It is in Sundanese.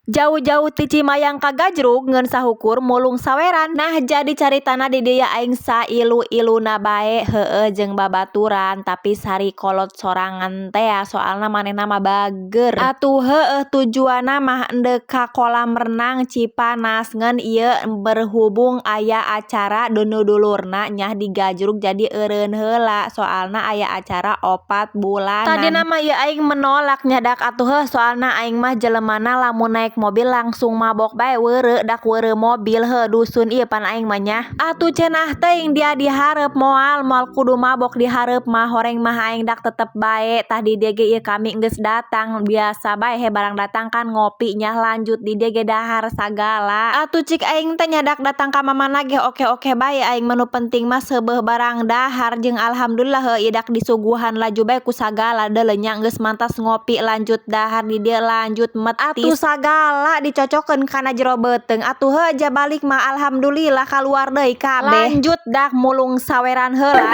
Jauh-jauh ti Cimayang ka Gajrug ngan sahukur mulung saweran. Nah, jadi caritana di dieu aing sailu-iluna bae, heueuh, jeung babaturan, tapi sari kolot sorangan teh, soalna manehna mah bager. Atuh heueuh, tujuanna mah endek ka kolam renang Cipanas, ngan ieu berhubung aya acara dulur-dulurna nyah di Gajrug, jadi eureun heula, soalna aya acara 4 bulanan. Tadina mah ieu aing menolak nya dak atuh heuh, soalna aing mah jelemana lamun naek mobil langsung mabok bae, weureu dak, weureu mobil heuh, dusun ieu pan aing mah nya. Atuh cenah teuing dia di hareup moal moal kudu mabok di hareup mah, horeng mah aing dak tetep bae. Tah, di dieu ge ieu kami geus datang, biasa bae he, barang datang kan ngopi nya, lanjut di dieu ge dahar sagala. Atuh cik aing teh nya dak, datang ka mamana ge oke-oke bae aing mah, nu penting mah seubeuh barang dahar jeung alhamdulillah heuh ieu dak disuguhan laju bae ku sagala deuleu nya. Geus mantas ngopi, lanjut dahar di dieu, lanjut metis, atuh sagala dicocokeun kana jero beuteung. Atuh heuh, ja balik mah alhamdulillah kaluar deui kabeh, lanjut dak mulung saweran heula.